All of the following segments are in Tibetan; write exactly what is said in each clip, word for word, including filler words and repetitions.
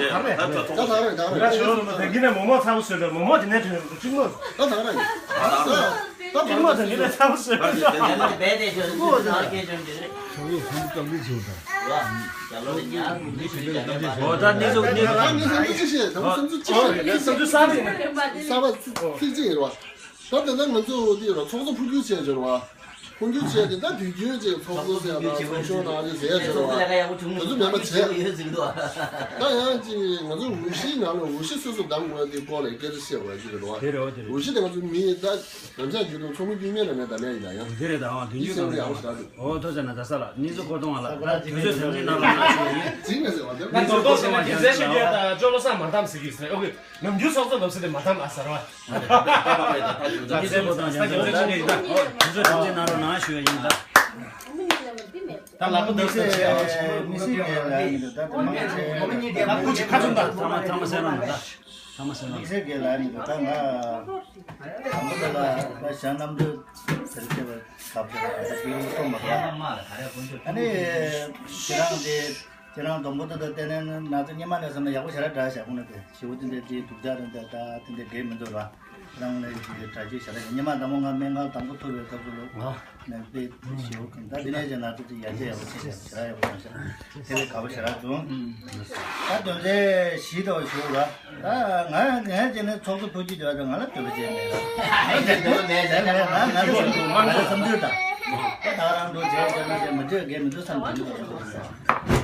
ད་ད་རེད་ད་རེད། ད་ཞོ་ལོ་ལོ་དེ་གི་ནས་མོ་མོ་ཚ་པོ་བཟོས་ལ་མོ་མོ་དེ་ནས་ཐོན་ཡོང་གཅིག་མོ། ད་ད་རེད། ད་གཅིག་མོ་དེ་གི་ནས་ཚ་པོ་བཟོས། ཡ་མ་རེད་རྦད་དེ་ཞོ་ལོ་ལོ་ཚ་སྐད་ཅོན་གི་རེད། ཚོགས་གཙོ་ཚོགས་གཙོ་སྟབས་བདེ་བྱེད་དང་། ཡ་ལོ་ལེ་ཉ་མི་ཤི་ཡ་ལེ་པ། ཨོ་ད་ནི་ཚོ་ནི་ད་ངས་བསམ་ཚུལ་གཅིག་བཤད། ད་བསམ་ཚུལ་གཅིག་བཤད། བསམ་ཚུལ་གསར་པ་ཡིན་ན། གསར་པ་ཚིག་གཅིག་ཡིན་རེད་བ། ད་དེ་ལྟར་ང་ཚོ་འོ་དེ་ར་ཚོགས་གཙོ་འཕོ་འགྱུར་བྱས་ཡོད་རེད་བ། འཕོ་འགྱུར་བྱས་ཏེ་ད་དུས་རྒྱུན་ཅིག་ཚོགས་གཙོ་ཟེར་ཡ་དང་ཚོགས་གཞོན་ནང་ཅིག་ཟེར་ཡ་ཡོད་རེད་བ། དེ་ཚོ་མེད་པ་བྱས། ད་ཡང་ཅིག་ང་ཚོ་འོས་གཞིའི་ནང་ལ་འོས་གཞི་སོ་སོ་བདམས་དགོས་ཡ་དེ་སྐོར་ལ་སྐད་ཆ་བཤད་དགོས་ཡ་ཅིག་རེད་བ། དེ་རེད་བ་དེ་རེད། འོས་གཞི་དེ་ང་ཚོ་མི་ད་ནམ་ཞག་རྒྱུན་དུ་ཚོགས་མི་རྒྱུན་ལྡན་ལ་མེད་ད་ལས་ཡིན་ན་ཡང་། དེ་རེད་ད་ཨང་དུས་རྒྱུན་ཚོགས་མི་ཡག་པོ་ཞེ་དྲག་འདུག་ཨོ་ཐུགས་རྗེ་གནང་། རྡ་ས་ལགས་ནི་ཚོ་སྐོར་གཏོང་བ་ལགས་ད་དུས་ཚོད་དམ་འཛིན་གནང་རོགས་གནང་ཞུ་ཡ་ཡིན། ཇི་ནས་ཟེར་བ་དེ་ང་ཚོ་ལྟོ་ཟེར་ན་དུས་ཚོད་ཤོད་རྒྱུ་ད་ཅོ་ལོ་ས་མ་དམ་ཟེར་གྱི་ཟེར། ཨོ་ཁེ། ནམ་རྒྱུན་ཚོགས་གཙོ་ལབ་ས་དེ་མ་དམ་ཨ་ཟེར་བ། ད་ཚེ་པོ་དང་ཡང་ཚེ་པོ་ཅི་ནས་ཡིན་ད། དུས་ཚོད་དམ་འཛིན་གནང་རོགས་གནང་ཞུ་ཡ་ཡིན་ད། ད་ལག་པ་དམིགས་བསལ་དམིགས་བསལ་གྱི་ལ་ཡིན་འདུག་ད་དེ་མང་ཆེ་ད་ཁུ་ཅི་ཁ་ཚུམ་ད་ཐ་མ་ཐ་མ་སེ་རང་ད། ཐ་མ་སེ་རང་དམིགས་བསལ་གྱི་ལ་ཡིན་འདུག་ད་ང་དང་པོ་དེ་ལ་ད་ཞྭ་གནམ་གྲུ་དེར་སྐྱེ་བའི་སྐབས་དེ་ལ་ད་དེ་ཡོང་སོང་མ་གཏོགས། ཨ་ནི་ཁྱེད་རང་དེ། ཁྱེད་རང་སྡོང་པོ་དེ་དང་ལྟས་ནས་ན་ཚ་སྙེ་མ་ལས་བསམ་ན་ཡག་པོ་ཞེ་དྲག་འདྲ་བྱ་ཁོང་ནས་དེ་ཞེ་པོ་དེ་འདྲ་དེའི་སྡུག་ཅག་རེད་འདྲ་ད་དེ་འདྲ་འདྲེས་མི་འདུག་ར། ཁྱེད་རང་ལས་ཀྱི་གྲ་རྒྱས་ཞེ་དྲག་སྙེ་མ་དང་པོ་ང་སྨན་ཁང་དང་པོ་ཐུག་པའི་སྐབས་སུ་ལོ་ནས་དཔེ་ཞེ་པོ་ཁོང་ད་དེ་ནས་ཀྱི་ན་ཚ་དེ་ཡར་རྒྱས་ཡག་པོ་ཕྱིན་ཞེ་དྲག་ཡག་པོ་བྱུང་ཤག་དེ་ལས་དགའ་པོ་ཞེ་དྲག་བྱུང་། ད་དོན་ཚན་བཞི་དང་ཞུ་ར། ད་ང་ང་བྱས་ནས་ཚོགས་གཙོ་འཕོ་འགྱུར་བྱས་ཙང་ང་ལ་འདོད་པ་བྱས་མེད་ལ། ང་ལ་འདོད་པ་མེད་ལ། ང་ལ་བསམ་ཚུལ་དང་། ད་རང་འགྲོ་བྱས་ཙང་ང་བྱས་མི་འདོད་གས་མི་འདོད་བསམ་གྱི་འདུག་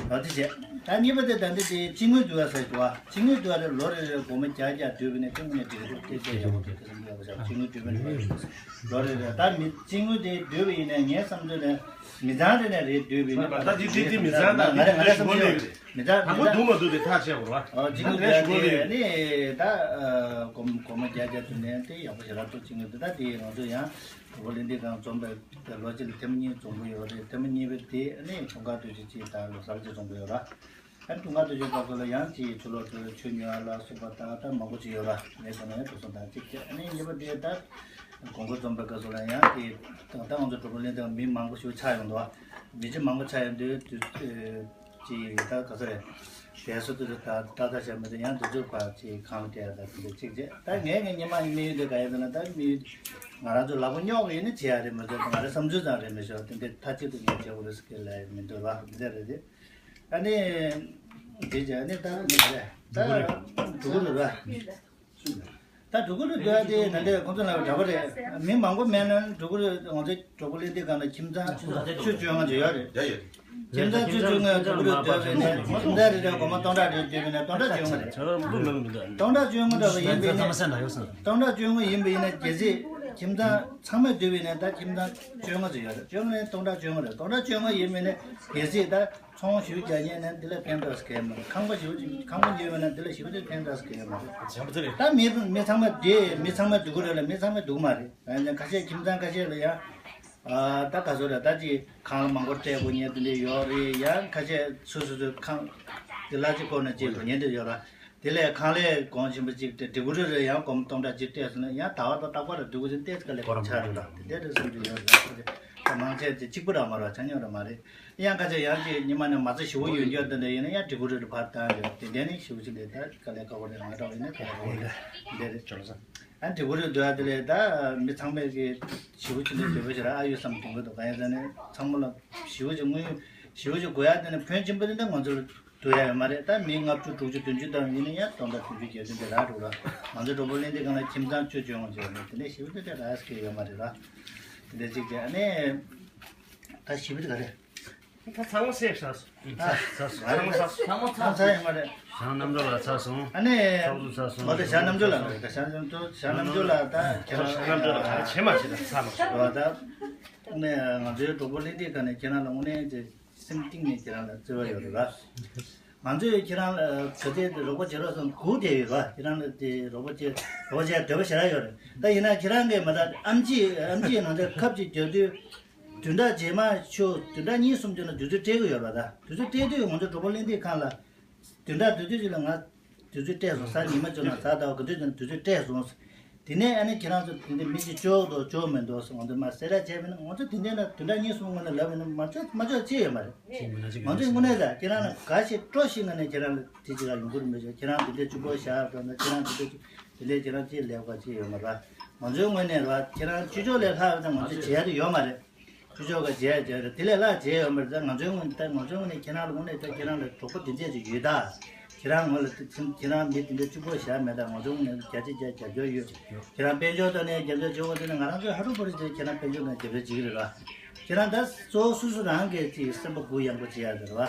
ད་དེ་བྱས། ད་གཉིས་པ་དེ་ད་འདི་དེ་སྤྱི་དངུལ་བསྡུ་བ་ཟེར་གྱི་བ། སྤྱི་དངུལ་བསྡུ་བ་དེ་ལོ་རེ་རེ་སྒོར་མོ་བརྒྱ་བརྒྱ་བསྡུས་པ་ནས་སྤྱི་དངུལ་ནས་སྒྲིག་འཛུགས་སྐད་ཆ་ཡག་པོ་དེ་བསམ་ཚུལ་ཡག་པོ་བཞག་སྤྱི་དངུལ་བསྡུས་པ་ནས་ལོ་རེ་རེ་ད་མི་སྤྱི་དངུལ་དེ་བསྡུས་པ་ཡིན་ནའི་ངའི་བསམ་ཚུལ་ནས། མི་ཚང་རེ་ནས་རེ་བསྡུས་པའི་ནི་ད་དེ་དེ་དེ་མི་ཚང་ད་ང་རེ་ང་རེ་བསམ་ཚུལ་མི་ཚང་དང་པོ་བསྡུ་མ་བསྡུ་དེ་ཐག་བཅད་དགོས་རེད་བ། ཨོ་ཅི་ད་ནི་དེ་རེ་ཞུ་དགོས་རེད། ནི་ད་གོམ་གོམ་རྒྱ་རྒྱ་དུ་ནས་དེ་ཡག་པོ་ཞེ་དྲག་ཐུག་ཅིག་ནི་དེ་ད་དེ་ང་ཚོ་ཡང་བོ་ལི་འདི་གང་འཛོམས་པའི་ལོ་གཅིག་ལ་ཐེངས་གཉིས་འཛོམས་གི་ཡོད་རེད། ཐེངས་གཉིས་པའི་དེ་ནི་འཁྲུངས་སྐར་དུས་ཆེན་གཅིག་དང་ལོ་གསར་གཅིག་འཛོམས་གི་ཡོད་ར། ཨ་ཀྲུང་ཧྭ་མདོ་ཆེན་ཁག་སོགས་ལ་ཡང་ཅིག་ཆུ་ལོག་དུ་ཆུ་ཉུལ་བ་ལ་སོགས་པ་དང་ད་མང་པོ་ཅིག་ཡོད་ར། ངས་ད་ནས་འགྲོ་སོང་དང་གཅིག་བྱས། ཨ་ནི་གཉིས་པ་དེ་ད་དགོང་དགོང་འཛོམས་པའི་སྐབས་སུ་ལ་ཡང་དེ་ད་ང་ཚོ་གྲོགས་པོ་གླེང་སྟེགས་མི་མང་པོ་ཞིག་ཆགས་ཡོང་འདུག་མི་ཆེ་མང་པོ་ཆགས་ཡོང་དུས་དུས་ཅིག་ད་ག་ཚོད་རེད། དེ་སོ་དུ་ད་ད་ད་བྱས་མི་དེ་ཡང་དུས་ཚོད་བར་ཅིག་གང་ལ་བལྟས་ད་དེ་འདྲ་གཅིག་བྱས། ད་ངས་ངས་ཉི་མ་དམིགས་ཡུལ་དེ་ག་ཡིན་ཟེར་ན། ད་དམིགས་ཡུལ་ང་རང་ཚོ་ལག་པ་རྙོག་གི་ཡིན་ན་བྱེད་ཡ་རེད་མ་གཏོགས་ང་རའི་བསམ་ཚུལ་ཙམ་རེད་མི་ཤོག་དེ་འདྲ་མཐའ་གཅིག་ཏུ་ངས་བྱེད་དགོས་རེད་ཟེར་གི་ལབ་ཡ་མི་འདུག་ར། འདི་འདྲ་རེད་དེ། ཨ་ནི། དེ་བྱས་ཨ་ནི་ད་ནི་རེད། ད་འགྲོ་གི་རེད་ར། ད་འགྲོ་གི་རེད་འདུག་ཨ། དེ་ད་འགྲོ་གི་རེད་འདུག་ཨ། དེ་ད་འདི་ཁོང་ཚོ་ལ་འདྲ་པོ་རེད། མི་མང་པོ་མེད་ན་འགྲོ་གི་རེད། ང་ཚོ་གྲོགས་པོ་གླེང་སྟེགས་སྒང་ལ་ཁྱིམ་ཚང་ཆུ་བཅོ་ལྔ་ཅིག་ཡོད་རེད། ཡ་ཡོད། ཁྱིམ་ཚང་ཆུ་བཅོ་ལྔ་འགྲོ་གི་རེད་འདུག་ཨ། ཁྱིམ་ཚང་རེ་རེ་སྒོར་མོ་སྟོང་ཕྲག་རེ་བསྡུས་པ་ཡིན་ན་སྟོང་ཕྲག་བཅོ་ལྔ་རེད། སྟོང་ཕྲག་བཅོ་ལྔ་འདྲ་པོ་ཡིན་པ་ཡིན་ན། སྟོང་ཕྲག་བཅོ་ལྔ་ཡིན་པ་ཡིན་ན་གལ་སྲིད་ཁྱིམ་ཚང་ཚང་མས་བསྡུས་པ་ཡིན་ན་ད་ཁྱིམ་ཚང་བཅོ་ལྔ་ཅིག་ཡོད་རེད། བཅོ་ལྔ་ནས་སྟོང་ཕྲག་བཅོ་ལྔ་རེད། སྟོང་ཕྲག་བཅོ་ལྔ་ཡིན་པ་ཡིན་ན་གལ་སྲིད་ད། ཚོང་ཞིག་རྒྱག་མཁན་ནི་འདི་ལ་ཕན་ཐོགས་ཟེར་མཁན་མ་རེད། ཁང་པ་ཞིག་ཁང་པ་ཉོས་པ་ན་འདི་ལ་ཞིག་ཕན་ཐོགས་ཟེར་མཁན་མ་རེད། ད་མི་མི་ཚང་མ་འདི་མི་ཚང་མ་སྡུག་གི་རེད་ལ་མི་ཚང་མ་སྡུག་མ་རེད། ཡང་ཁ་ཤས་ཁྱིམ་ཚང་ཁ་ཤས་ལ་ཡང་ཨ་ད་ག་ཚོད་རེད། ད་ཅིག་ཁང་གླ་མང་པོ་སྤྲད་དགོས་མཁན་དེ་འདྲ་ཡོད་རེད། ཡང་ཁ་ཤས་སོ་སོ་སོའི་ཁང་དེ་གླ་ཅིག་བསྐོར་ན་ཅིག་དགོས་མཁན་དེ་ཡོད་ར། དེ་ལས་ཁང་ལས་གོང་ཆེན་པོ་གཅིག་དེ་སྒྲིག་གོ་རེ་རེ་ཡང་སྒོར་མོ་སྟོང་ཕྲག་གཅིག་སྤྲད་སོང་ན་ཡང་ཟླ་བ་དང་རྟག་པར་སྒྲིག་གོ་ཅིག་སྟེར་ག་ལས་ཆགས་རེད་ལ། དེ་འདྲ་རེ་སུམ་ཅུ་ཡོད་རེད། མང་ཆེ་དེ་གཅིག་པུ་རང་མ་རེད། ཆ་སྙོམས་རང་མ་རེད། ཡང་ཁ་ཆེ་ཡང་གཅིག་ཉི་མ་ནས་མ་རྩ་ཞེ་པོ་ཡོད་རྒྱུ་དེ་འདྲ་ཡིན་ན་ཡང་སྒྲིག་གོ་རེ་རེ་ཕར་བཏང་རེད། དེ་འདྲ་ནི་ཞེ་པོ་ཅིག་འདྲ་ད་དཀའ་ལས་ཁག་པོ་རེད། ང་འདྲ་བ་ཡིན་ན་དཀའ་ལས་ཁག་པོ་རེད། འདི་རེད། ཨ་སྒྲིག་གོ་རེ་འདུག་ཨ། དེ་ལས་ད་མི་ཚང་མས་ཀྱི་ཞེ་པོ་ཅིག་འདྲ་འདོད་པ་ཞིག་ར་ཨ་ཡོད་བསམ་དེ་འདྲ་འདུག་ག་ཡིན་ཟེར་ན་ཚང་མ་ལ་ཞེ་པོ་ཅིག་དངུལ་ཞེ་པོ་ཅིག་དགོས་ཡ་དེ་ནི་ཕོན་ཆེན་པོ་དེ་འདྲ་ང་ཚོ་ལ། སྡུག་ཡ་ཡོད་མ་རེད། ད་མི་ལྔ་བཅུ་དྲུག་ཅུ་བདུན་ཅུ་ཙམ་ཡིན་ན་ཡང་སྟོང་ཕྲག་བདུན་ཅུ་བརྒྱད་ཅུ་འདི་རག་འགྲོ་ར། ང་ཚོ་གྲོགས་པོ་གླེང་སྟེགས་སྒང་ལ་ཁྱིམ་ཚང་བཅུ་བཅོ་ལྔ་ཅིག་ཡོད་མེད་དེ་འདྲ་ཞེ་པོ་ཅིག་རག་ས་ཡོད་མ་རེད་ར། དེ་འདྲ་ཅིག་བྱས་ཨ་ནི། ད་ཞེ་པོ་ཅིག་ག་རེད། ད་ཚང་མ་བསྲེས་ཚར་སོང་། ཚར་སོང་། ཚང་མ་ཚར་སོང་། ཚང་མ་ཚར་ཡོད་མ་རེད། ཞང་རྣམ་གྲོལ་ལགས་ཚར་སོང་། ཨ་ནི། ཚོགས་གཙོ་ཚར་སོང་། འོ་ད་ཞང་རྣམ་གྲོལ་ལགས་རེད། ད་ཞང་རྣམ་གྲོལ་ཞང་རྣམ་གྲོལ་ལགས་ད་ཁྱེད་རང་ཞང་རྣམ་གྲོལ་ལགས་ག་རེ་བྱེད་མ་བྱེད་ད་ཚར་མ་སོང་། འོ་ད། ཨ་ནི་ང་ཚོའི་གྲོགས་པོ་གླེང་སྟེགས་སྒང་ནས་ཁྱེད་རང་ལ་དངོས་གནས་ཀྱི། སེམས་གཏིང་ནས་ཁྱེད་རང་ལ་བརྩེ་བ་ཡོད་རེད་པ། ང་ཚོས་ཁྱེད་རང་ལ་ག་ཚད་རོགས་པ་བྱེད་རོགས་སམ་སྒུག་བསྡད་ཡོད་པ། ཁྱེད་རང་ལ་དེ་རོགས་པ་བྱེད་རོགས་པ་བྱེད་འདོད་པ་ཞེ་དྲག་ཡོད་རེད། ད་ཡིན་ན་ཁྱེད་རང་གིས་མ་ད་ཨེམ་ཆི་ཨེམ་ཆི་ནང་དེ་ཁབ་ཅིག་རྒྱག་དུས་བདུན་ཕྲག་རྗེས་མ་ཆུ་བདུན་ཕྲག་གཉིས་གསུམ་ཙམ་ལ་དུས་ཚོད་སྤྲད་གི་ཡོད་པ། ད་དུས་ཚོད་སྤྲད་དུས་ང་ཚོ་གྲོགས་པོ་གླེང་སྟེགས་ཁང་ལ། བདུན་ཕྲག་བདུན་ཚོད་ཅིག་ལ་ང་དུས་ཚོད་སྤྲད་སོང་། གཟའ་ཉི་མ་བཅོ་ན་གཟའ་ཟླ་བ་ག་དུས་ཅིག་ན་དུས་ཚོད་སྤྲད་སོང་། དེ་ནས་ཨ་ནི་ཁྱེད་རང་ཚོ་དེ་འདྲ་མི་གཅིག་ལྕོགས་འདུག་ལྕོགས་མི་འདུག་ཟེར་ང་ཚོ་མ་གསལ་བསྒྲགས་བྱས་པ་ཡིན་ན་ང་ཚོ་དེ་འདྲ་ན་བདུན་ཕྲག་གཉིས་གསུམ་སྔོན་ལ་ལབ་ཡིན་ན་མ་ལྕོགས་མ་ལྕོགས་ཅི་ཡོད་མ་རེད། ང་ཚོས་དངོས་གནས་ད་ཁྱེད་རང་ལ་ག་ཞིག་སྤྲོ་ཞིག་ངང་ནས་ཁྱེད་རང་ལ་དེ་ཅིག་ལ་ཡོང་གི་རེད་མི་ཤེས། ཁྱེད་རང་དེ་འདྲ་གཅིག་པོ་བཞག་དང་ན་ཁྱེད་རང་དེ་འདྲ་གཅིག་དེ་ལས་ཁྱེད་རང་ཅི་ལས་ཀ་ཅི་ཡོད་མ་རེད། ང་ཚོའི་ངོས་ནས་རེད་ཁྱེད་རང་སྤྱི་ཚོགས་ལས་ལྷག་ཙམ་ང་ཚོས་བྱེད་ཡ་དེ་ཡོད་མ་རེད། ཁྱུ་མཆོག་ག་བྱས་བྱས་རེད། དེ་ལས་ལྷག་བྱས་ཡོད་མ་རེད། ད་ང་ཚོའི་ངོས་ད་ང་ཚོའི་ངོས་ནས་ཁྱེད་རང་ལ་དངོས་གནས་ད་ཁྱེད་རང་ལ་གྲོགས་པོ་དེ་འདྲས་ཅིག་ཡོད་ད། ཁྱེད་རང་ངོས་ལ་ད་ཁྱེད་ཁྱེད་རང་མི་དེ་འདྲས་གཅིག་པོ་བཞག་མེད་ད། ང་ཚོའི་ངོས་ནས་བརྒྱ་ཆ་བརྒྱ་རྒྱབ་སྐྱོར་ཡོད། ཁྱེད་རང་དཔལ་འབྱོར་ཐོག་ནས་རྒྱབ་སྐྱོར་བྱེད་དགོས་དེ་ནི་ང་རང་ཚོའི་ཧ་རུ་པོ་རི་དེ་ཁྱེད་རང་དཔལ་འབྱོར་ནང་རྒྱབ་སྐྱོར་བྱེད་ཀྱི་རེད་པ། ཁྱེད་རང་ད་གཙོ་བོ་སོ་སོ་རང་གི་ཅིག་སེམས་པ་གུ་ཡངས་པོ་བྱེད་ཡ་དེ་རེད་པ།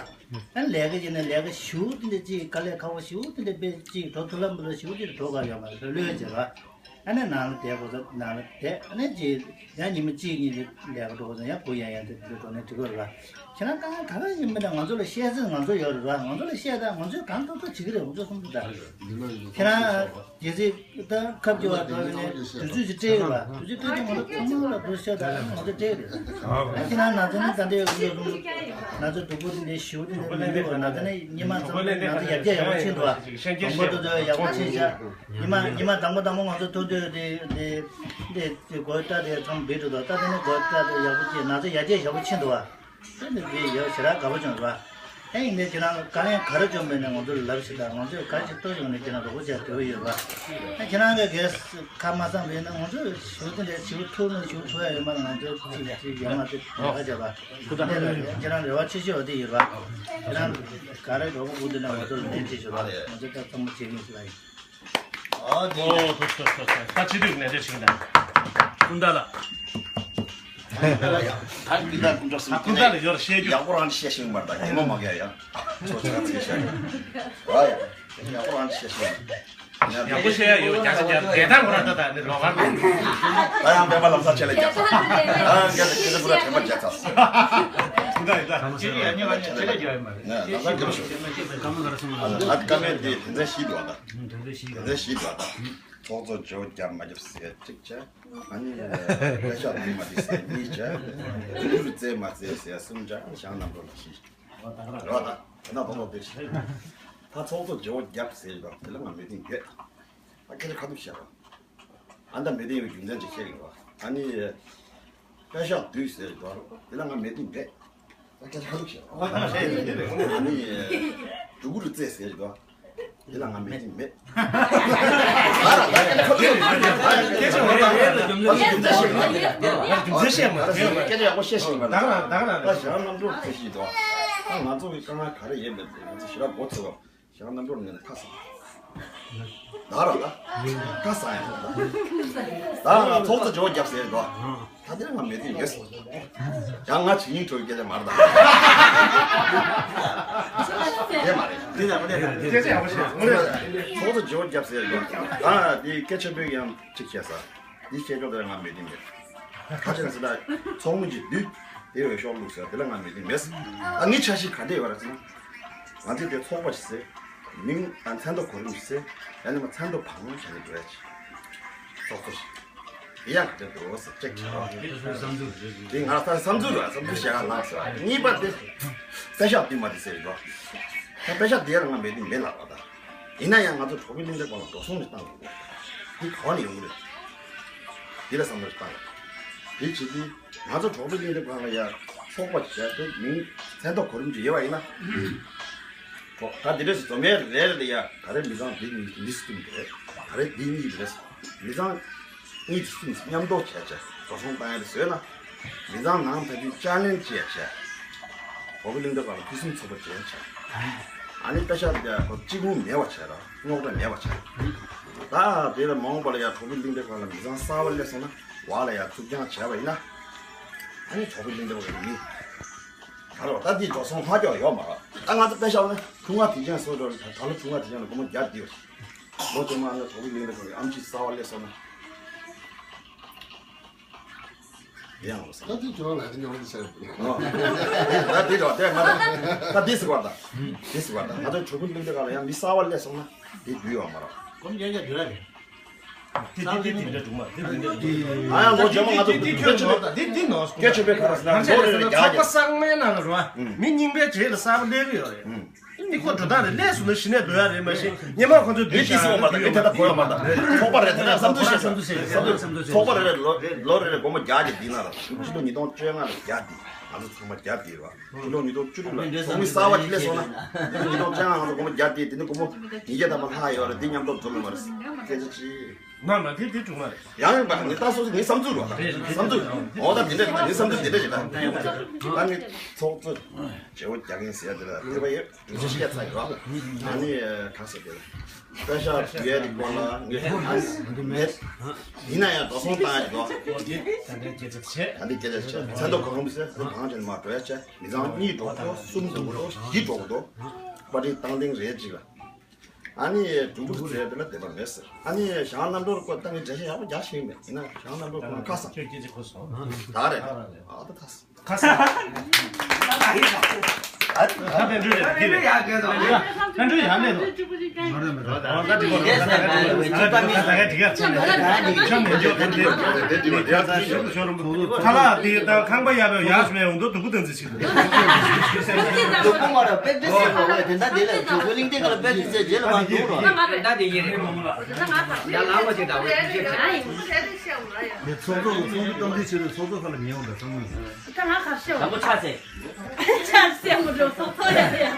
ཨ་ལས་ཀ་བྱས་ན་ལས་ཀ་ཞེ་པོ་དེ་འདྲས་ཅིག་དཀའ་ལས་ཁག་པོ་ཞེ་པོ་དེ་འདྲས་དཔེ་ཅིག་འགྲོ་ཐུབ་ལམ་པོ་ལ་ཞེ་པོ་དེ་འདྲས་འགྲོ་ག་ཡོད་མ་རེད། ལྷོད་ལྷོད་བྱེད་པ། ཨ་ནི་ནང་ལ་བསྡད་དགོས་ས་ནང་ལ་བསྡད། ཨ་ནི་ཅིག་ཡང་ཉི་མ་གཅིག་གཉིས་ལས་ཀ་འགྲོ་དགོས་ས་ཡང་སྒུག་ཡང་ཡང་དེ་འདྲ་འགྲོ་ནས་འགྲིག་གི་རེད་པ། ཁྱེད་རང་གང་ག་རེ་ཡིན་མིན་ན་ང་ཚོ་ལ་བཤད་ཚེ་ང་ཚོ་ཡོད་རེད་པ། ང་ཚོ་ལ་བཤད་ད་ང་ཚོས་གང་ཐུབ་ཐུབ་བྱེད་ཀྱི་རེད། ང་ཚོ་གསུམ་དུ་ད་ཁྱེད་རང་གལ་སྲིད་ད་ཁབ་ཀྱི་བ་འགྲོ་བ་ནས་དུས་ཚོད་ཅིག་སྤྲད་ཡོད་པ། དུས་ཚོད་སྤྲད་དུས་ང་ཚོ་ཚང་མ་ལ་འདུ་ཤེས་ད་ང་ཚོ་སྤྲད་རེད། ཁྱེད་རང་ན་ཚ་ནི་ད་ལྟའི་ང་ཚོ་ན་ཚ་སྡུག་པོ་དེ་འདྲའི་ཞེ་པོ་དེ་འདྲ་མི་འདུག་ན་ཚ་ནི་ཉི་མ་ཚང་མ་ན་ཚ་ཡར་རྒྱས་ཡག་པོ་ཕྱིན་འདུག་པ། དང་པོ་དེ་ཚོ་ཡག་པོ་ཕྱིན་ཤག་ཉི་མ་ཉི་མ་དང་པོ་དང་པོ་ང་ཚོ་ཐུག་དུས་དེ་དེ་དེ་དེ་སྒོ་རྟ་དེ་ཚང་མ་སྦིས་འགྲོ་འདུག་ད་དེ་ནི་སྒོ་རྟ་དེ་ཡག་པོ་ཅིག་ན་ཚ་ཡར་རྒྱས་ཡག་པོ་ཕྱིན་འདུག་པ། དེ་ནི་དེ་ཡག་ཞེ་དྲག་དགའ་པོ་བྱུང་རེད་པ། ཨེ་ཡིན་ནའི་ཁྱེད་རང་དཀའ་ངལ་ག་རེ་བྱུང་མེད་ན་ང་ཚོ་ལ་ལབ་ཤིག་དང་། ང་ཚོས་ག་ཞིག་གཏོར་ཡོང་ནས་ཁྱེད་རང་རོགས་པ་བྱས་འདོད་ཡོད་པ། ཨ་ཁྱེད་རང་གིས་གས་ཁ་མ་བསམ་པ་ཡིན་ན་ང་ཚོས་ཞུ་དེ་འདྲའི་ཞུ་ཐུབ་ན་ཞུ་ཐུབ་ཡ་ཡོད་མ་རེད། ང་ཚོས་ཅིག་ཅིག་ཡོད་མ་རེད། ལས་ཀ་བྱས་པ། ཁྱེད་རང་རེ་བ་ཆེ་ཤོས་འོ་དེ་ཡོད་པ། ཁྱེད་རང་ག་རེ་རོགས་པ་དགོས་འདུག་ན་ང་ཚོ་ལ་ལན་བྱེད་ཤོག་ར། ང་ཚོས་ད་ཚང་མ་བྱེད་ཀྱི་ཡིན་ཟེར་ལབ་ཡིན། ཨོ་ཐུག་ཐུག་ཐུག་ཐུག་ད་ཅི་དུས་ནས་དེ་ཞིག་ད་ཀུན་ད་ལ། ད་ཀུན་ད་ཀུན་ད་སུ་ད་ཀུན་ད་ལ་ཡོར་ཤེས་རྒྱུ། ཡག་པོ་རང་ཤེས་ཤིང་མར་ད་ཉི་མ་མ་ག་ཡ། ཚོ་ཆ་ཚིག་ཤ་ཡ། ཨ་ཡ། ཡག་པོ་རང་ཤེས་ཤིང་། ཡག་པོ་ཤེས་ཡ་ཡོད་རྒྱ་ཆ་རྒྱ་དེ་ད་མོ་ར་ད་ད་ནི་རོ་ག་ད་ཡང་བེ་མ་ལམ་ས་ཆེ་ལ་རྒྱ་ས། ཨ་རྒྱ་ས་ཁྱེད་ཚོ་པུ་ར་དྲན་པ་རྒྱ་ས། ཀུན་ད་ཡོད་ད་ཅི་ཡ་ཉི་མ་ཆེ་ལ་རྒྱ་ཡོད་མ་རེད། ང་ལ་ས་རྒྱ་ས། ཨ་ཀ་མེད་དེ་དེ་འདྲ་ཤི་འདུག་ད། དེ་འདྲ་ཤི་འདུག་ད། ཚོགས་གཙོ་ཇོ་བོ་རྒྱབ་མ་རྒྱབ་ཟེར་གཅིག་བྱས། ཨ་ནི་ལས་ཤག་ནང་མ་དེ་ཟེར་གཉིས་བྱས། ཀུ་རུ་རྩེ་མ་རྩེ་ཟེར་གསུམ་བྱས། ཞང་རྣམ་གྲོལ་ལ་ཤི། རོ་ད། ན་ཏོག་ཏོག་དེ་ཞིག་ད་ཚོགས་གཙོ་བརྗེ་བོ་བརྒྱབ་ཟེར་གྱི་འདུག་དེ་ལ་ང་མོས་མཐུན་ཡོད། ད་སྐད་ཆ་ཁ་ཐུག་བཤད་རོགས། ཨ་ད་མོས་མཐུན་ཡོད་རྒྱུ་མཚན་ཅིག་བཤད་ཀྱི་འདུག་ཨ་ནི། པད་ཤག་བསྡུས་ཟེར་གྱི་འདུག་དེ་ལ་ང་མོས་མཐུན་མེད། ད་སྐད་ཆ་ཁ་ཐུག་བཤད་རོགས། ཨ་ནི། སྒྲུ་གུ་རུ་རྩེ་ཟེར་གྱི་འདུག་དེ་ལ་ང་མོས་མཐུན་མེད། སྐད་ཆ་ཡག་པོ་བཤད་ཤེས་པ། ད་ང་ད་ང་ད་ཞེ་དྲག་རྣམ་གྲངས་ཁྲིད་ཤིག་འདུག་ད་ང་ཚོ་གི་དཀའ་ངལ་ག་རེ་ཡོད་མེད་ང་ཚོ་ཞེ་དྲག་མགོ་ཚོས་པ། ཞེ་དྲག་རྣམ་གྲངས་ངས་ཁ་སང་། ད་ར་ད། ཁ་སང་ཡང་ད། ད་ང་ཚོགས་གཙོ་བརྗེ་བོ་བརྒྱབ་ཟེར་འདུག་ད་དེ་ལ་ང་མོས་མཐུན་ཡོད། ཡང་ང་ཇི་སྙིང་བྲོ་བའི་སྐད་ཆ་མ་རེད་ད། དེ་མ་རེད། དེ་ལ་མ་རེད། སྐད་ཆ་ཡག་པོ་བཤད། ཚོགས་གཙོ་བརྗེ་བོ་བརྒྱབ་ཟེར་འདུག་ད་དེ་སྐད་ཆ་པོའི་ཡང་གཅིག་བཤད་ས། འདི་བཤད་ཕྱོགས་དེ་ལ་ང་མོས་མཐུན་མེད། ཁ་ཆེ་ན་ཟེར་ན་ཚོགས་མི་གཅིག་བསྡུས་དེ་འོས་ཤོག་བླུགས་ཟེར་དེ་ལ་ང་མོས་མཐུན་མེད། ཨ་ངའི་འཆར་གཞི་ག་འདྲ་ཡོད་རེད་ཟེར་ན། ང་ཚོས་དེ་ཚོགས་པ་ཞིག་ཟེར། མིང་ཨ་མཚན་ཐོ་གོ་རིམ་ཞིག་ཟེར། ཡང་ན་མཚན་ཐོ་བང་རིམ་བྱས་ནས་འགྲོ་ཡ་ཅིག་ཚོགས་གཙོ་ཞིག་དེ་ཡང་ག་འདྲ་འགྲོ་ཟེར་ཅེག་བྱས་རོགས། དེ་ང་ལ་ད་བསམ་ཚུལ་རེད། བསམ་ཚུལ་བཤད་ག་ལངས་ཟེར་བ། གཉིས་པ་དེ་པད་ཤག་བསྡུས་མ་དེ་ཟེར་རོགས། ད་པད་ཤག་བསྡུས་ཡ་ལ་ང་མོས་མཐུན་མེད་ལབ་པ་ད། ཡིན་ན་ཡང་ང་ཚོ་གྲོགས་པོའི་གླེང་སྟེགས་སྐོར་ལ་འགྲོ་སོང་ནས་བཏང་དགོས། འདི་ག་བ་ནས་ཡོང་གི་རེད། འདི་ལ་བསམ་བློ་ཞིག་བཏང་དགོས། འདི་བྱེད་དུས་ང་ཚོ་གྲོགས་པོའི་གླེང་སྟེགས་སྐོར་ལ་ཡ་ཚོགས་པ་བྱས་ཏེ་མིང་མཚན་ཐོ་གོ་རིམ་ཅིག་ཡོད་པ་ཡིན་ན། གྲོགས་ད་འདི་འདྲས་སུ་འཛོམས་ཡས་རེད་རེད་ཡ་ག་རེ་མི་ཚང་འདི་གཉིས་འདི་སུ་བསྟུན་རེད། ག་རེ་འདི་གཉིས་རེད། མི་ཚང་། གཉིས་དེ་གསུམ་མཉམ་འདོགས་བྱས་བྱས་འགྲོ་སོང་བཏང་ཡ་དེ་བཟོས་ན། མི་ཚང་ནང་ཕན་ཚུན་ཅ་ལན་བྱས་བྱས། གྲོགས་པོའི་གླེང་སྟེགས་སྐོར་ལ་ཕུན་སུམ་ཚོགས་པ་བྱས་བྱས། ཨ་ནི་པད་ཤག་དེ་ཁོ་གཅིག་པུ་མེད་པ་བྱས་ར་རྙོག་དྲ་མེད་པ་བྱས། ད་དེ་ལ་མ་འོངས་པ་ལ་ཡ་གྲོགས་པོའི་གླེང་སྟེགས་སྐོར་ལ་མི་ཚང་གསར་པ་སླེབས་སོང་ན་བར་ལ་ཡ་ཚུགས་རྐྱང་བྱས་པ་ཡིན་ན། ཨ་ནི་གྲོགས་པོའི་གླེང་སྟེགས་སྐོར་ལ་མི། ད་རོགས་ད་འདི་འགྲོ་སོང་ཧ་ཅང་ཡོད་མ་རེད། ད་ང་ཚོ་པད་ཤག་ནི་ཁྲུང་ང་དེ་ཅན་སོ་འགྲོ་རེད། ད་ལོ་ཁྲུང་ང་དེ་ཅན་ལ་སྒོར་མོ་བརྒྱ་འདི་ཡོད། ལོ་རྗེས་མ་ཨ་ནི་གྲོགས་པོའི་གླེང་སྟེགས་སྐོར་ལ་ཨམ་ཆི་གསར་པ་སླེབས་སོང་ན། ཡང་ལོ་ས། ད་དེ་ཇོ་ལ་དེ་ཉོ་གི་ཟེར། ད་དེ་རོ་དེ་ང་ད་དེ་སི་བར་ད། དེ་སི་བར་ད་ང་ཚོ་གྲོགས་པོའི་གླེང་སྟེགས་སྐོར་ལ་ཡང་མི་གསར་པ་སླེབས་སོང་ན་དེ་འདུས་ཡོད་མ་རེད། ཀོམ་རྒྱན་རྒྱ་འདུས་ར་རེད། དེ་དེ་དེ་དེ་འདྲ་འདུག་མ་དེ་དེ་འདྲ་འདུག་ཨ་ཡང་ལོ་རྗེས་མ་ང་ཚོ་དེ་དེ་ཁྱོད་ཆོས་ཆོས་དེ་དེ་ནོ་སྐད་ཆོས་པའི་ཁ་ལ་ཟེར་ན་ལོ་རེ་རེ་རྒྱ་ཚོགས་པ་གསར་མའི་ནང་ལ་རོ། མི་རྙིང་པའི་གྲས་ལ་གསར་པ་སླེབས་ཀྱི་ཡོད་རེད། འདི་ཁོ་འགྲོ་སྟངས་རེད། ལས་སུ་ནི་གཞི་ནས་འགྲོ་ཡ་རེད། མ་གཞི་ཉི་མ་ཁོ་ཚོས་འདུས་ཤིག་སོང་མ་དང་མི་དེ་དག་གོ་ཡ་མ་དང་ཚོགས་པ་རེད། དེ་དག་བསམ་ཚུལ་བཤད་བསམ་ཚུལ་བཤད་བསམ་ཚུལ་ཚོགས་པ་རེ་རེ་ལོ་རེ་ལོ་རེ་རེ་སྒོར་མོ་བརྒྱ་གཅིག་འདི་ན་ར་ཕྱི་ལོ་ཉིས་སྟོང་བཅོ་ལྔ་ལ་བརྒྱ་འདི་ང་ཚོ་ཚང་མ་བརྒྱ་འདི་ར་ཕྱི་ལོ་ཉིས་སྟོང་བཅུ་དྲུག་ལ་ཚོགས་མི་གསར་བ་ཅིག་སླེབས་སོང་ན་ཕྱི་ལོ་ཉིས་སྟོང་བཅོ་ལྔ་ང་ཚོ་སྒོར་མོ་བརྒྱ་འདི་དེ་ནི་སྒོར་མོ་ཉིས་བརྒྱ་དང་པ་ལྷག་ཡོད་རེད། འདི་མཉམ་དུ་འཛོམས་མ་རེད། སྐད་ཆ་ཅི། མ་མ་དེ་དེ་གྲུང་མ་རེད། ཡང་ཡང་པ་ངས་ད་སོ་སོ་ངའི་བསམ་ཚུལ་རོ། བསམ་ཚུལ་འོ་ད་དེ་འདྲ་ངའི་བསམ་ཚུལ་དེ་འདྲ་ཞིག་ད་ད་ངས་ཚོགས་གཙོ་བརྗེ་བོ་རྒྱག་མཁན་ཟེར་ཡ་དེ་ལ་དད་པ་ཡོད། གྲུ་ཆ་བཤད་ཚར་ཡོད། ཨ་ནི་ག་ཟེར་དེ་ལ་པད་ཤག་བསྡུ་ཡ་དེ་སྐོར་ལ་ངས་ཧ་མེད། ཡིན་ན་ཡང་འགྲོ་སོང་བཏང་ཡ་དེ་ད་འདྲ་སྐད་ཆ་བྱས། ད་འདི་སྐད་ཆ་བྱས་མཚན་ཐོ་གང་རུང་ཟེར་དེ་གང་བྱས་ནས་མར་འགྲོ་ཡ་བྱས། མི་ཚང་གཉིས་འགྲོ་གི་འདུག་གསུམ་འགྲོ་གི་འདུག་བཞི་འགྲོ་གི་འདུག་པར་རིས་བཏང་ཐེངས་རེ་གཅིག་ལ། ཨ་ནི་གྲུ་གུ་རུ་ཟེར་དེ་ལ་དད་པ་མེད་ཟེར། ཨ་ནི་ཞང་རྣམ་གྲོལ་སྐོར་ད་ངས་འགྲེལ་བཤད་ཡག་པོ་རྒྱག་ཤེས་མེད། ཡིན་ན་ཞང་རྣམ་གྲོལ་སྐོར་ཁ་སང་ཁྱོད་སྐད་ཆ་གོ་སོང་། ད་རེད། ཨ་ད་ཐ་ས། ཁ་སང་། ད་དཔལ་འབྲུག་རེད་འདི་རེད། དཔལ་འབྲུག་ཡང་མེད་དོ། ང་རེད་མེད་དོ། ད་ད་ད་ད་ད་ད་ད་ད་ད་ད་ད་ད་ད་ད་ད་ད་ད་ད་ཁ་ལག་དེ་དང་ཁང་པ་ཡག་པོ་ཡག་ཤོས་མེད་འོང་དུ་སྡུག་པོ་དང་ཚེ་ཞིག་འདུག་སྡུག་པོ་མ་རེད། དཔེ་དེ་ཟེར་བ་དེ་འདྲ་དེ་ལ་གྲོགས་པོའི་གླིང་སྟེང་ག་ལ་དཔེ་དེ་ཟེར་རྗེས་ལ་མ་འདུག་རོགས། ད་ང་ད་དེ་ཡིན་རེད་མོ་ལ། ད་ང་ད་ཡ་ལ་ལ་ཅིག་ད་འོ་དེ་ཤེས་ད་ཡིན། ཚོགས་གཙོ་ཚོགས་གཙོ་གཏམ་དེ་བྱེད་དུས་ཚོགས་གཙོ་ཁ་ལ་ཉན་འོང་ད་བསམ་མོ་ཡིན། ད་ང་གར་ཤེས་དང་པོ་ཆ་ཚེ། ཆ་ཚེ་མོ་འགྲོ་ཚོགས་གཙོ་ཡ་ཡ།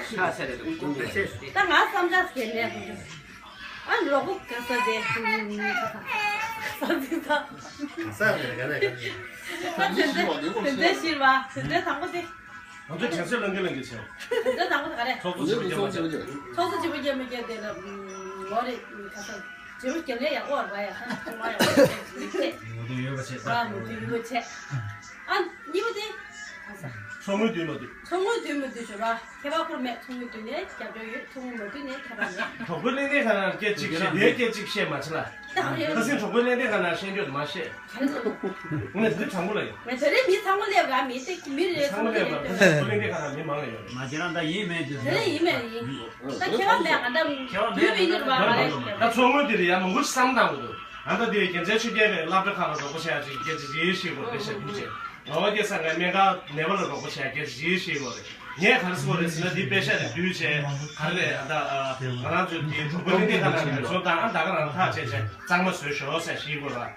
ཆ་ཚེ་རེད་འདུག་ད་ང་བསམ་འཆར་ཟེར་ནས། ཨ་ལོག་གོ་ག་ས་དེ། ག་ས་དེ་ད། ག་ས་དེ་ག་ནས་ག་ནས། ད་དེ་འདྲ་དེ་འདྲ་ཞིག་བ་དེ་འདྲ་དང་པོ་དེ། ང་ཚོ་དྲན་གསོ་ལང་གི་ལང་གི་བྱེད། དེ་འདྲ་དང་པོ་དེ་ག་རེ། ཚོགས་གཙོ་ཆེན་པོ་རྒྱ་མ་ཆེ། ཚོགས་གཙོ་ཆེན་པོ་རྒྱ་མ་ཆེ་དེ་ལ་ལོ་རེ་ག་ས་རྗེ་རུ་རྒྱ་ལས་ཡག་པོ་བར་བ་ཡ་ཁ་ཁོ་མ་ཡག་པོ་བྱེད། ཡོད་པ་བྱེད། ཨ་མུ་ཏི་ཡོད་པ་བྱེད། ཨ་གཉིས་པ་དེ། ཚོགས་དངུལ་བསྡུས་མ་བསྡུས། ཚོགས་དངུལ་བསྡུས་མ་བསྡུས་ཞུ་ར། ཁྱད་པར་ཁུར་མེད། ཚོགས་དངུལ་བསྡུས་ནས་རྒྱབ་སྐྱོར་ཡོད། ཚོགས་དངུལ་མ་བསྡུས་ནས་ཁྱད་པར་མེད། གྲོགས་པོའི་གླེང་སྟེགས་ཁ་ནང་སྐད་ཅིག་བཤད། དེའི་སྐད་ཅིག་བཤད་མ་བྱེད་ལ། ད་རེད། ཁ་སང་གྲོགས་པོའི་གླེང་སྟེགས་ཁ་ནང་བཤད་རྒྱུ་མ་བཤད། ག་རེ་ལབ། ངས་དེ་དྲང་པོ་ལབ་ཡོད། ངས་དེ་རིང་མི་ཚང་མ་སླེབས་ར་མི་དེ་མི་རེ་ཚང་མ་སླེབས་ར། གྲོགས་པོའི་གླེང་སྟེགས་ཁ་ནང་མི་མང་ལ་ཡོད་རེད། མ་ཁྱེད་རང་ད་ཡིན་མེད་དུས། དེ་རིང་ཡིན་མེད་ཡིན། ད་ཁྱད་པར་མེད། ང་ད་ཁྱད་པར་མེད། དུས་མི་ཡིན་ར་མ་རེད། ད་ཚོགས་དངུལ་དེ་ལ་ཡང་མང་པོ་ཞིག་བསམ་བཏང་དགོས་འདུག་ང་ད་དེ་རྒྱལ་མཚན་ཆོས་རྒྱལ་གྱི་སློབ་གྲྭ་ཁག་ལ་རོགས་པ་བྱེད་ཡ་ཅིག་སྐད་ཆ་ཅིག་ཡིན་ཤེས་དགོས་རེད་ཤག་དུས་ཆེན། ངོ་བོ་སྐྱེ་ས་ངའི་སྨན་ཁང་ནད་པ་ལ་རོགས་པ་བྱས་རྒྱ་ཞིག་ཤེས་དགོས་རེད། ངས་ག་རེ་ཟེར་དགོས་རེད་ཟེར་ན། འདི་པེ་ཤ་རེ་བསྡུས་བྱས་ག་རེ་རེད། ཨ་ད་ང་རང་ཚོའི་འདི་གྲོགས་པོ་རིན་ལྡན་ཁ་ནང་ནས་བཟོ་དང་། ཨ་ད་ག་རང་ཐག་བཅད་བྱས་གཙང་མ་བཟོས་ཤོག་ཟེར་ཤེས་དགོས་ར།